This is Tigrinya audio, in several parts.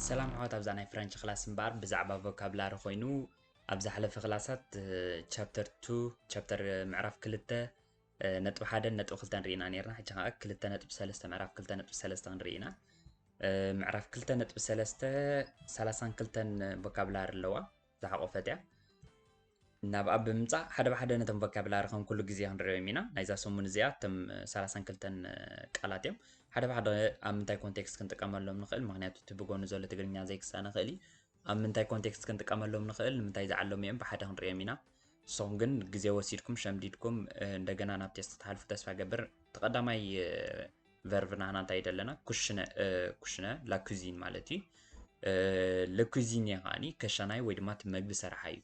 ሰላም ኣሕዋት፣ ኣብዛ ናይ ፍረንች ክላስ እምበኣር ብዛዕባ ቮካብላሪ ኮይኑ፣ ኣብ ዝሓለፈ ክላሳት ቻፕተር ቱ፣ ቻፕተር ምዕራፍ ክልተ ነጥቢ ሓደ ነጥቢ ክልተ ንርኢና ነርና። ሕጂ ከዓ ክልተ ነጥቢ ሰለስተ፣ ምዕራፍ ክልተ ነጥቢ ሰለስተ ክንርኢ ኢና። ምዕራፍ ክልተ ነጥቢ ሰለስተ ሰላሳን ክልተን ቮካብላሪ ኣለዋ ዝሓቆፈት እያ። ናብኣ ብምምፃእ ሓደ ብሓደ ነቶም ቮካብላሪ ከም ኩሉ ግዜ ክንሪኦም ኢና። ናይዛ ሰሙን እዚኣ እቶም ሰላሳን ክልተን ቃላት እዮም። ሓደ ብሓደ ኣብ ምንታይ ኮንቴክስት ክንጥቀመሎም ንኽእል፣ ምክንያቱ እቲ ብጎኒ ዘሎ ትግርኛ ዘይክሳነ ክእል እዩ። ኣብ ምንታይ ኮንቴክስት ክንጥቀመሎም ንኽእል፣ ንምንታይ ዝዓለሙ እዮም ብሓደ ክንሪኦም ኢና። ንስኹም ግን ግዜ ወሲድኩም ሸምዲድኩም እንደገና ናብ ቴስት ክትሓልፉ ተስፋ ገብር። እቲ ቀዳማይ ቨርብ ናህና እንታይ ደለና? ኩሽነ ኩሽነ ላኩዚን ማለት እዩ። ለኩዚን ከዓኒ ከሸናይ ወይ ድማ እቲ መግቢ ሰራሓ እዩ።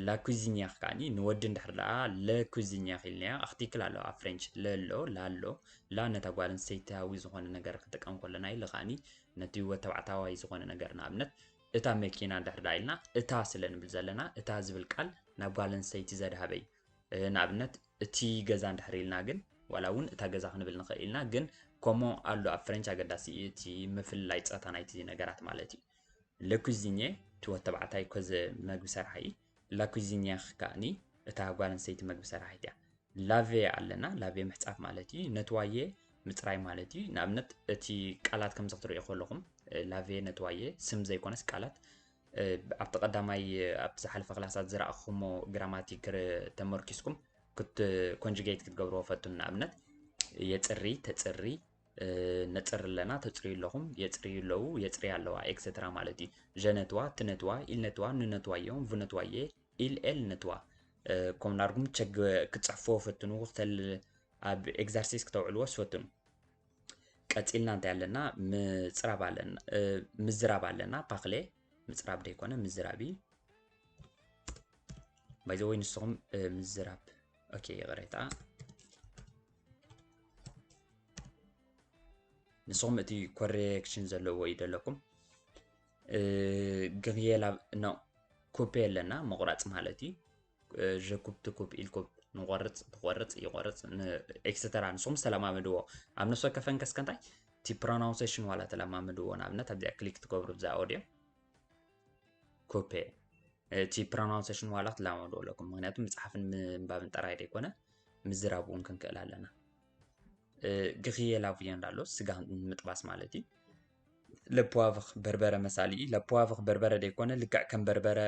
ላኩዚኒያ ከዓኒ ንወዲ እንድሕር ደኣ ለኩዚኒያ ኢልናዮ ኣርቲክል ኣለዋ ኣብ ፍሬንች። ለሎ ላሎ ላ ነታ ጓል ኣንስተይታዊ ዝኾነ ነገር ክጥቀም ከለና ኢሉ ከዓኒ ነቲ ወተባዕታዋይ ዝኾነ ነገር ንኣብነት እታ መኪና እንድሕር ደኣ ኢልና እታ ስለ ንብል ዘለና እታ ዝብል ቃል ናብ ጓል ኣንስተይቲ ዘድሃበ እዩ። ንኣብነት እቲ ገዛ እንድሕር ኢልና ግን ዋላ እውን እታ ገዛ ክንብል ንኽእል ኢና፣ ግን ኮሞ ኣሎ ኣብ ፍሬንች ኣገዳሲ እቲ ምፍልላይ ጸታ ናይቲ ነገራት ማለት እዩ። ለኩዚኒየ እቲ ወተባዕታይ ኮዘ መግቢ ሰራሒ፣ ላኩዚኒያ ከዓኒ እታ ጓል ኣንስተይቲ መግቢ ሰራሒት እያ። ላቬ ኣለና፣ ላቬ ምሕጻብ ማለት እዩ። ነትዋየ ምጽራይ ማለት እዩ። ንኣብነት እቲ ቃላት ከምዚ ክትርእዩ ከለኹም ላቬ ነትዋየ ስም ዘይኮነስ ቃላት ኣብቲ ቀዳማይ ኣብቲ ዝሓለፈ ክላሳት ዝረኣኹሞ ግራማቲክ ተመርኪስኩም ኮንጁጌት ክትገብርዎ ፈትኑ። ንኣብነት የጽሪ፣ ተጽሪ፣ ነጽሪ ኣለና፣ ተጽርዩ ኣለኹም፣ የጽርዩ ኣለዉ፣ የጽርያ ኣለዋ ኤክሰትራ ማለት እዩ። ጀነትዋ፣ ትነትዋ፣ ኢልነትዋ፣ ንነትዋዮም፣ ቭነትዋየ፣ ኢል ኤል ነትዋ። ከምኡ እናርኩም ቸግ ክትጽሕፍዎ ፈትኑ፣ ክተል ኣብ ኤግዛርሲስ ክተውዕልዎ ስፈትኑ። ቀጺልና እንታይ ኣለና? ምጽራብ ኣለና፣ ምዝራብ ኣለና። ፓክሌ ምጽራብ ደይኮነ ምዝራብ እዩ። ባይዘወይ ንስኹም ምዝራብ፣ ኦኬ፣ ይቕሬታ። ንስኹም እቲ ኮሬክሽን ዘለዎ እዩ ደለኩም። ግንየላ ኖ ኩፔ ኣለና፣ ምቑራጽ ማለት እዩ። ጀኩፕ ትኩፕ ኢልኩፕ ንቆርጽ ትቆርጽ ይቆርጽ ኤክሰተራ። ንስኹም ተለማመድዎ። ኣብ ነፍሲ ወከፈን ከስከ እንታይ እቲ ፕሮናውንሴሽን ዋላ ተለማመድዎ። ንኣብነት ኣብዚኣ ክሊክ ትገብሩ ብዛ ኦድዮ ኩፔ እቲ ፕሮናውንሴሽን ዋላ ክትለማመድዎ ኣለኩም። ምክንያቱ ምፅሓፍን ምንባብን ጥራይ ዘይኮነ ምዝራብ እውን ክንክእል ኣለና። ግኽየ ላቭየንድ ኣሎ፣ ስጋ ምጥባስ ማለት እዩ። ለፖዋቭኽ በርበረ መሳሊ እዩ። ለፖዋቭኽ በርበረ ዘይኮነ ልክዕ ከም በርበረ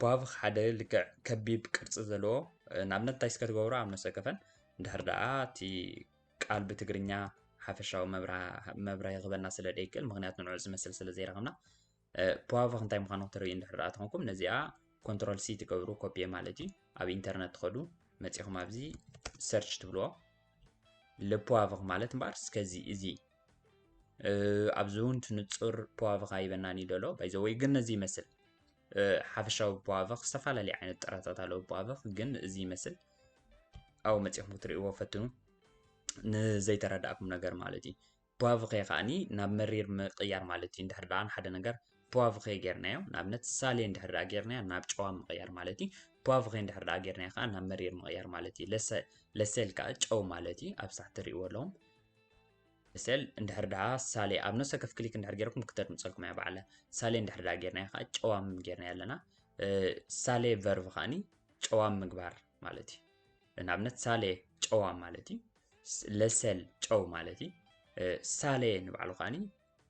ፖዋቭኽ ሓደ ልክዕ ከቢብ ቅርፂ ዘለዎ ንኣብነት እንታይ እስከ ትገብሮ ኣብ ነፍሰ ከፈን እንድሕር ደኣ እቲ ቃል ብትግርኛ ሓፈሻዊ መብርሂ ክበና ስለ ደይክእል ምክንያቱ ንዑ ዝመስል ስለ ዘይረኸብና ፖዋቭኽ እንታይ ምዃኑ ክትርእዩ እንድሕር ደኣ ተኾንኩም ነዚኣ ኮንትሮል ሲ ትገብሩ ኮፒ ማለት እዩ። ኣብ ኢንተርነት ትኸዱ መፂኹም ኣብዚ ሰርች ትብልዎ ለፖዋቭኽ ማለት እምበኣር እስከዚ እዚ ኣብዚ እውን ትንፁር ፖዋቭኻ ይበናኒ ደሎ ባይዘወይ ግን ነዚ ይመስል ሓፈሻዊ ፖዋቭኽ ዝተፈላለዩ ዓይነት ጥራታት ኣለዉ ፖዋቭኽ ግን እዚ ይመስል ኣብኡ መፂኹም ክትርእይዎ ፈትኑ ንዘይተረዳእኩም ነገር ማለት እዩ ፖዋቭኸ ከዓኒ ናብ መሪር ምቕያር ማለት እዩ እንድሕር ደኣ ንሓደ ነገር ፖዋቭኸ ጌርናዮ ንኣብነት ሳሌ እንድሕር ደኣ ጌርናዮ ናብ ጨዋ ምቕያር ማለት እዩ ፖዋቭኸ እንድሕር ደኣ ጌርናዮ ከዓ ናብ መሪር ምቕያር ማለት እዩ ለሰል ከዓ ጨው ማለት እዩ ኣብ ሳሕቲ ርእይዎ ኣለኹም ሰል እንድሕር ደኣ ሳሌ ኣብ ነፍሰ ከፍ ክሊክ እንድሕር ገይርኩም ክተድምፀልኩም እያ ባዕለ ሳሌ እንድሕር ደኣ ጌርና ከዓ ጨዋም ጌርና ኣለና ሳሌ ቨርብ ከዓኒ ጨዋም ምግባር ማለት እዩ ንኣብነት ሳሌ ጨዋም ማለት እዩ ለሰል ጨው ማለት እዩ ሳሌ ንባዕሉ ከዓኒ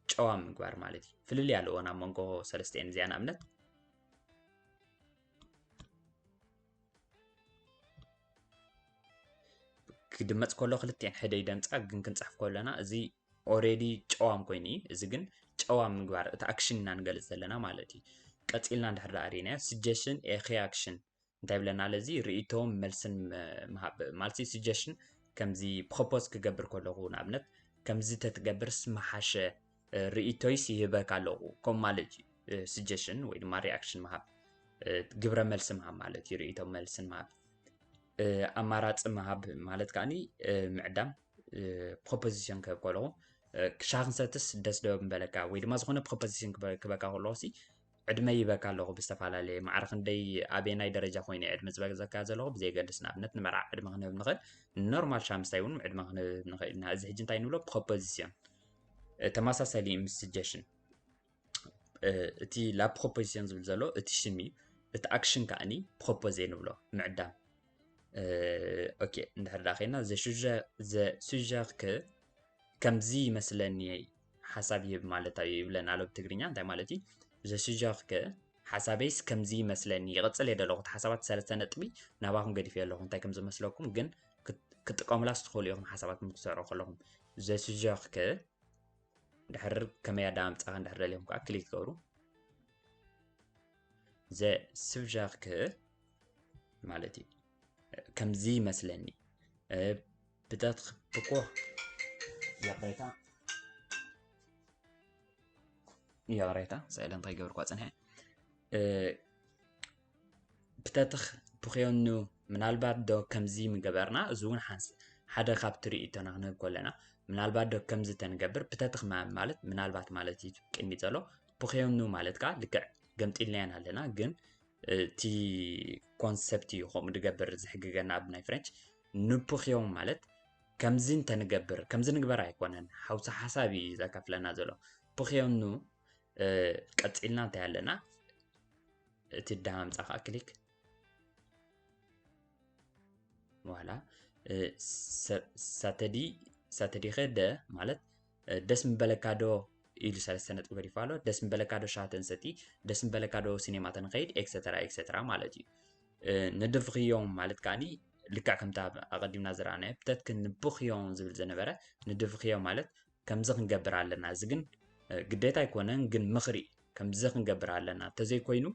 ጨዋም ምግባር ማለት እዩ ፍልልይ ኣለዎ ናብ መንጎ ሰለስተኤን እዚኣ ንኣብነት ክድመፅ ከሎ ክልቲኤን ሕደ ይደምፃ ግን ክንፅሕፍ ከለና እዚ ኦሬዲ ጨዋም ኮይኑ እዩ እዚ ግን ጨዋም ምግባር እቲ ኣክሽን ኢና ንገልፅ ዘለና ማለት እዩ ቀፂልና እንድሕር ደኣ ርኢናዮ ስጀሽን ኤ ኣክሽን እንታይ ብለና ለዚ ርእይቶን መልስን ምሃብ ማለት ስጀሽን ከምዚ ፕሮፖዝ ክገብር ከለኹ ንኣብነት ከምዚ ተትገብርስ መሓሸ ርእይቶይስ ይህበካ ኣለኹ ከም ማለት እዩ ስጀሽን ወይ ድማ ሪኣክሽን ምሃብ ግብረ መልሲ ምሃብ ማለት እዩ ርእይቶ መልስን ምሃብ ኣማራፂ ምሃብ ማለት ከዓኒ ምዕዳም ፕሮፖዚሽን ክህብ ከለኹ ሻሂ ክንሰትስ ደስ ዶ ምበለካ ወይ ድማ ዝኾነ ፕሮፖዚሽን ክበካ ከለኹ ሲ ዕድመ ይበካ ኣለኹ ብዝተፈላለየ ማዕረ ክንደይ ኣበየናይ ደረጃ ኮይነ ዕድመ ዝበዘካ ዘለኹ ብዘየገድስ ንኣብነት ንመርዓ ዕድመ ክንህብ ንኽእል ንኖርማል ሻምስታይ እውን ዕድመ ክንህብ ንኽእል ኢና እዚ ሕጂ እንታይ ንብሎ ፕሮፖዚሽን ተመሳሳሊ ምስ ስጀሽን እቲ la proposition ዝብል ዘሎ እቲ ሽም እዩ። እቲ action ከዓኒ proposer ንብሎ፣ ምዕዳም። ኦኬ፣ እንድሕር ዳ ኮይና፣ je suggère que ከምዚ ይመስለኒ ሓሳብ ይህብ ማለት እዩ ይብለና ኣሎ ብትግርኛ። እንታይ ማለት እዩ? Je suggère que ሓሳበይስ ከምዚ ይመስለኒ፣ ይቕጽል እየ ዘለኹ። እቲ ሓሳባት ሰለስተ ነጥቢ ናባኹም ገዲፈ ኣለኹ፣ እንታይ ከም ዝመስለኩም ግን ክጥቀሙላ ትኽእሉ ኢኹም። ሓሳባትኩም ክትሰርዑ ከለኹም je suggère que ድሕር ከመይ ኣዳ ኣምጻኻ እንድሕር ደሊኹም ከዓ ክሊክ ትገብሩ። Je suggère que ማለት እዩ። ከምዚ ይመስለኒ። ብተትኽ ብኮ ይቕሬታ፣ ይቕሬታ፣ ስእለ እንታይ ገብርኳ ጽንሐ። ብተትኽ ብኽዮኑ ምናልባት ዶ ከምዚ ምገበርና፣ እዚ እውን ሓንስ ሓደ ካብ ትርኢቶና ክንህብ ከለና፣ ምናልባት ዶ ከምዚ ተንገብር፣ ብተትኽ ማ-፣ ማለት ምናልባት ማለት እዩ ቅድሚ ዘሎ፣ ብኽዮኑ ማለት ከዓ ልክዕ ገምጢልናየን ኣለና፣ ግን እቲ ኮንሰፕት እዩ ከምኡ ድገብር ዝሕግገና ኣብ ናይ ፍሬንች። ንብኽዮም ማለት ከምዚ እንተንገብር፣ ከምዚ ንግበር ኣይኮነን፣ ሓውሲ ሓሳብ እዩ ዘካፍለና ዘሎ። ብኽዮኑ ቀጺልና እንታይ ኣለና? እቲ ዳ ምጻ ከዓ ክሊክ ዋላ ሳተዲ ሳተዲ ኸደ ማለት ደስ ምበለካ ዶ ኢሉ ሰለስተ ነጥቢ ገዲፉ ኣሎ። ደስ ምበለካ ዶ ሻሂ ተንሰቲ፣ ደስ ምበለካ ዶ ሲኔማ ተንኸይድ፣ ኤክሰተራ ኤክሰተራ ማለት እዩ። ንድፍኽዮም ማለት ከዓኒ ልክዕ ከምታ ኣቐዲምና ዝረኣናዮ ብተትክ ንብኽዮም ዝብል ዝነበረ ንድፍኽዮም ማለት ከምዚ ክንገብር ኣለና። እዚ ግን ግዴታ ኣይኮነን፣ ግን ምኽሪ ከምዚ ክንገብር ኣለና። ተዘይኮይኑ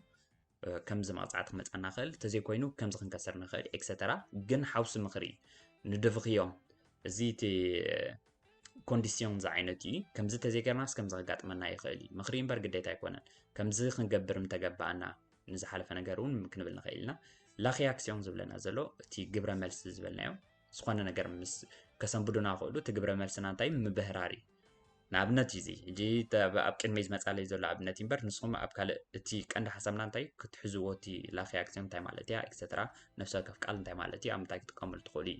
ከምዚ መቕጻዕቲ ክመጻና ይኽእል፣ ተዘይኮይኑ ከምዚ ክንከስር ንኽእል ኤክሰተራ። ግን ሓውሲ ምኽሪ ንድፍኽዮም እዚ እቲ ኮንዲስዮን ዝዓይነቱ እዩ። ከምዚ ተዘይገርናስ ከምዚ ከጋጥመና ይኽእል እዩ። ምኽሪ እምበር ግዴታ ኣይኮነን። ከምዚ ክንገብር ምተገባኣና ንዝሓለፈ ነገር እውን ክንብል ንኽእል ኢና። La réaction ዝብለና ዘሎ እቲ ግብረ መልሲ ዝበልናዮ ዝኾነ ነገር ምስ ከሰንብዱና ክእሉ እቲ ግብረ መልስና እንታይ ምብህራር እዩ። ንኣብነት እዩ እዚ ሕጂ ኣብ ቅድመይ ዝመፃለይ ዘሎ ኣብነት እምበር ንስኹም ኣብ ካልእ እቲ ቀንዲ ሓሳብና እንታይ ክትሕዝዎ እቲ la réaction እንታይ ማለት እያ ኤክሰተራ ነፍሲ ወከፍ ቃል እንታይ ማለት እዩ ኣብ ምንታይ ክጥቀመሉ ትኽእሉ እዩ።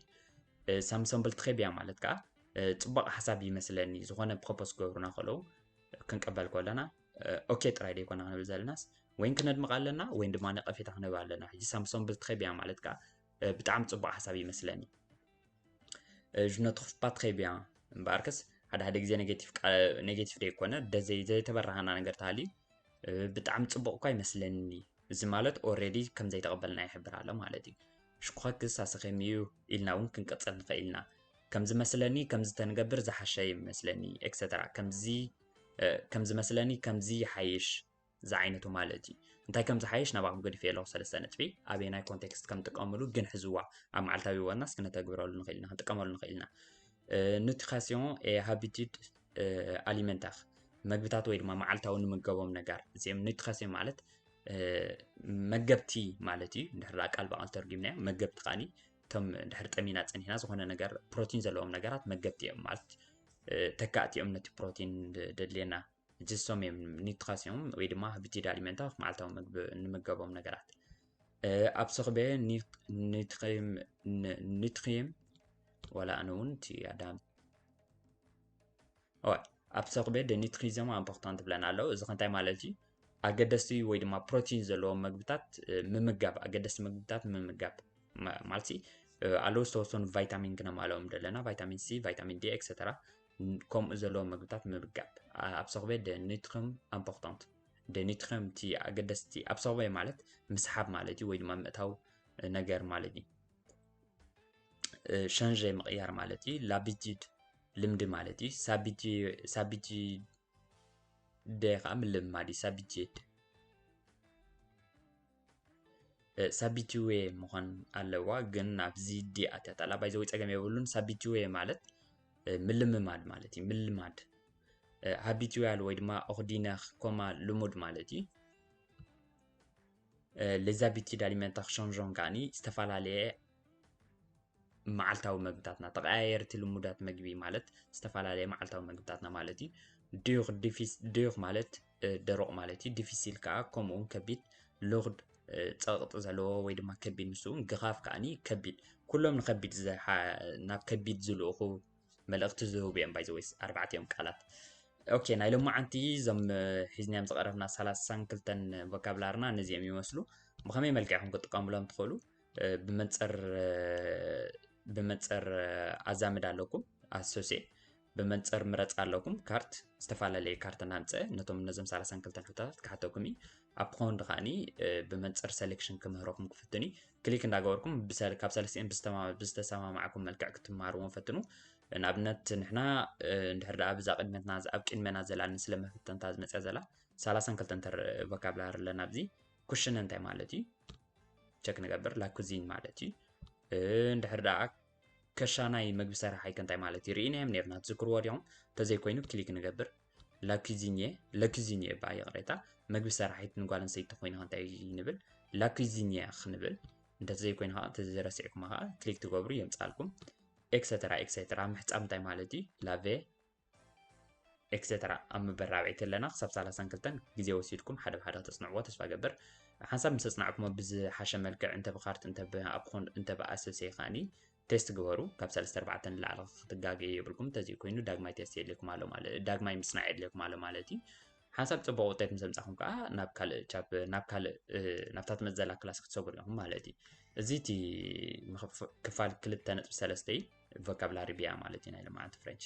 ሳምሶምብል ትኸቢያ ማለት ከዓ ፅቡቅ ሓሳብ ይመስለኒ ዝኾነ ፕሮፖስ ክገብሩና ከለዉ ክንቀበል ከለና ኦኬ ጥራይ ደይኮና ክንብል ዘለናስ ወይን ክነድምቕ ኣለና ወይን ድማ ነቐፌታ ክንህብ ኣለና። ሕጂ ሳምሶምብል ትኸቢያ ማለት ከዓ ብጣዕሚ ፅቡቅ ሓሳብ ይመስለኒ። Je ne trouve pas très bien። እምበኣርከስ ሓደ ሓደ ግዜ ኔጌቲቭ ደይኮነ ዘይተበራሃና ነገር ተሃልዩ ብጣዕሚ ፅቡቅ እኳ ይመስለኒ። እዚ ማለት ኦልሬዲ ከም ዘይተቐበልና ይሕብር ኣሎ ማለት እዩ። ሽኩኸክስ ኣሰኸም እዩ ኢልና እውን ክንቅፅል ንኽእል ኢና። ከም ዝመስለኒ ከም ዝተንገብር ዝሓሸ ይመስለኒ ኤክሰተራ። ከምዚ ከም ዝመስለኒ ከምዚ ይሓይሽ ዝዓይነቱ ማለት እዩ። እንታይ ከም ዝሓይሽ ናባኹም ገዲፈ ኣለኹ ሰለስተ ነጥቢ። ኣበየናይ ኮንቴክስት ከም ጥቀመሉ ግን ሕዝዋ ኣብ መዓልታዊ ህይወትና እስኪ ነተግብረሉ ንኽእል ኢና፣ ክንጥቀመሉ ንኽእል ኢና። ኑትሪሲዮን ኤ ሃቢቲድ ኣሊመንታር መግብታት ወይ ድማ መዓልታዊ ንምገቦም ነጋር እዚኦም ኑትሪሲዮን ማለት መገብቲ ማለት እዩ። እንድሕር ደኣ ቃል ብቓል ተርጊምናዮ መገብቲ ከዓኒ እቶም ድሕሪ ጠሚና ጸኒሕና ዝኾነ ነገር ፕሮቲን ዘለዎም ነገራት መገብቲ እዮም ማለት ተካእቲ እዮም ነቲ ፕሮቲን ደድልየና ጅሶም እዮም ኒትራሲዮም ወይ ድማ ሃቢቲድ ኣሊመንታ መዓልታዊ ምግቢ እንምገቦም ነገራት ኣብ ሰኽበ ኒትሪም ዋላ ኣነ እውን እቲ ኣዳም ኣብ ሰኽበ ደ ኒትሪዚም ኣምፖርታንት ትብለና ኣለዉ። እዚ ከንታይ ማለት እዩ? ኣገደስቲ ወይ ድማ ፕሮቲን ዘለዎም መግብታት ምምጋብ፣ ኣገደስቲ መግብታት ምምጋብ ማለት ኣለዉ ዝተወሰኑ ቫይታሚን ክነማልኦም ደለና፣ ቫይታሚን ሲ፣ ቫይታሚን ዲ ኤክሰተራ። ከምኡ ዘለዎም መግብታት ምምጋብ ኣብ ሰኽቤ ደ ኒትሪም ኣምፖርታንት። ደ ኒትሪም እቲ ኣገደስቲ ኣብ ሰኽቤ ማለት ምስሓብ ማለት እዩ ወይ ድማ ምእታው ነገር ማለት እዩ። ሸንže ምቕያር ማለት እዩ። ላቢቲድ ልምዲ ማለት እዩ። ሳቢቲ ደ ከዓ ምልማድ እዩ። ሳቢቲድ ሳቢቲዌ ምዃን ኣለዋ፣ ግን ኣብዚ ዲ ኣትያ ጣላ ባይዘወይ ጸገም የብሉን። ሳቢቲዌ ማለት ምልምማድ ማለት እዩ። ምልማድ ሃቢቲዋል ወይ ድማ ኦክዲነር ኮማ ልሙድ ማለት እዩ። ሌዛቢቲድ ኣሊመንታር ሸንዦን ከዓኒ ዝተፈላለየ መዓልታዊ መግብታትና ተቐያየርቲ ልሙዳት መግቢ ማለት ዝተፈላለየ መዓልታዊ መግብታትና ማለት እዩ። ዱር ማለት ደረቕ ማለት እዩ። ዲፊሲል ከዓ ከምኡውን ከቢድ ሉርድ ጸቕጢ ዘለዎ ወይ ድማ ከቢድ ንሱ እውን ግኻፍ ከዓኒ ከቢድ ኩሎም ንከቢድ ናብ ከቢድ ዝልእኹ መልእኽቲ ዝህቡ እዮም። ባይዘወይስ ኣርባዕቲኦም ቃላት ኦኬ፣ ናይ ሎማዓንቲ እዞም ሒዝናዮም ዝቐረብና ሰላሳን ክልተን ቮካብላርና ነዚኦም ይመስሉ። ብኸመይ መልክዕ ኢኹም ክትጥቀሙሎም ትኽእሉ? ብመንፅር ብመንፅር ኣዛምድ ኣለኩም ኣሶሴ ብመንፅር ምረፅ ኣለኩም ካርት ዝተፈላለየ ካርት እናምፀ ነቶም ነዞም ሰላሳን ክልተን ሕቶታት ክሓተኩም እዩ። ኣብ ፖንድ ከዓኒ ብመንፅር ሰሌክሽን ክምህረኩም ክፍትን እዩ። ክሊክ እንዳገበርኩም ካብ ሰለስቲኦም ብዝተሰማማዕኩም መልክዕ ክትማርዎም ፈትኑ። ንኣብነት ንሕና እንድሕር ደኣ ብዛ ቅድመትና ኣብ ቅድመና ዘላ ንስለ መፈተንታ ዝመፅያ ዘላ ሰላሳን ክልተን ተር ቮካብላሪ ኣለና ኣብዚ ኩሽነ እንታይ ማለት እዩ ቸክ ንገብር ላኩዚን ማለት እዩ። እንድሕር ደኣ ከሻናይ መግቢ ሰራሓይ ከንታይ ማለት እዩ ርኢናዮም ነርና ትዝክርዎ ዲኹም? እንተዘይኮይኑ ክሊክ ንገብር ላኩዚኒ ላኩዚኒ እባ ይቕሬታ መግቢ ሰራሒት ንጓል ኣንስተይቲ ኮይና ከንታይ ንብል ላኩዚኒ ክንብል እንተዘይኮይኑ ከዓ እንተዘይረሲዕኩም ከዓ ክሊክ ትገብሩ የምፃልኩም። ኤክሰተራ ኤክሰተራ ምሕፃብ እንታይ ማለት እዩ? ላቬ ኤክሰተራ ኣብ መበል ራብዐይቲ ኣለና ክሳብ ሰላሳን ክልተን ግዜ ወሲድኩም ሓደ ብሓደ ክተፅንዕዎ ተስፋ ገብር። ሓንሳብ ምስ ኣፅናዕኩሞ ብዝሓሸ መልክዕ እንተ ብካርት እንተ ብኣፕኮን እንተ ብኣሰሴ ከዓኒ ቴስት ግበሩ። ካብ ሰለስተ ኣርባዕተ ንላዕሊ ክትጋገዩ የብልኩም። እንተዘይ ኮይኑ ዳግማይ ቴስት የድልየኩም ኣሎ ማለት ዳግማይ ምፅናዕ የድልየኩም ኣሎ ማለት እዩ። ሓንሳብ ፅቡቅ ውፅኢት ምስ ኣምፃኹም ከዓ ናብ ካልእ ቻፕ ናብ ካልእ ናብታ ትመፅእ ዘላ ክላስ ክትሰጉሩ ኢኹም ማለት እዩ። እዚ እቲ ክፋል ክልተ ነጥቢ ሰለስተ እዩ። ቮካብላሪ ቢያ ማለት እዩ ናይ ሎማዓንቲ ፍሬንች።